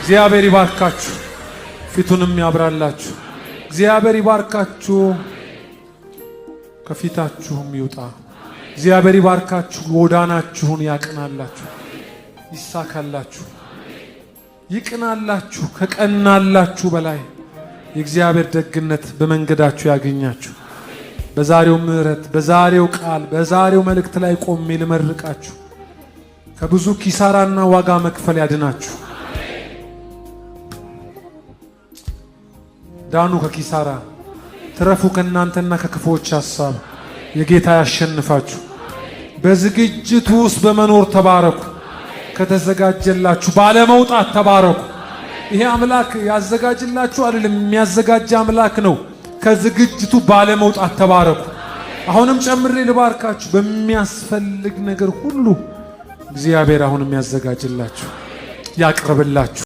እግዚአብሔር ይባርካችሁ፣ ፊቱንም ያብራላችሁ። እግዚአብሔር ይባርካችሁ፣ ከፊታችሁም ይውጣ። እግዚአብሔር ይባርካችሁ፣ ጎዳናችሁን ያቅናላችሁ፣ ይሳካላችሁ፣ ይቅናላችሁ። ከቀናላችሁ በላይ የእግዚአብሔር ደግነት በመንገዳችሁ ያገኛችሁ። በዛሬው ምሕረት፣ በዛሬው ቃል፣ በዛሬው መልእክት ላይ ቆሜ ልመርቃችሁ። ከብዙ ኪሳራና ዋጋ መክፈል ያድናችሁ። ዳኑ ከኪሳራ ትረፉ፣ ከእናንተና ከክፉዎች ሐሳብ የጌታ ያሸንፋችሁ። በዝግጅቱ ውስጥ በመኖር ተባረኩ። ከተዘጋጀላችሁ ባለመውጣት ተባረኩ። ይሄ አምላክ ያዘጋጅላችሁ አይደለም፣ የሚያዘጋጅ አምላክ ነው። ከዝግጅቱ ባለመውጣት ተባረኩ። አሁንም ጨምሬ ልባርካችሁ። በሚያስፈልግ ነገር ሁሉ እግዚአብሔር አሁንም ያዘጋጅላችሁ፣ ያቅርብላችሁ።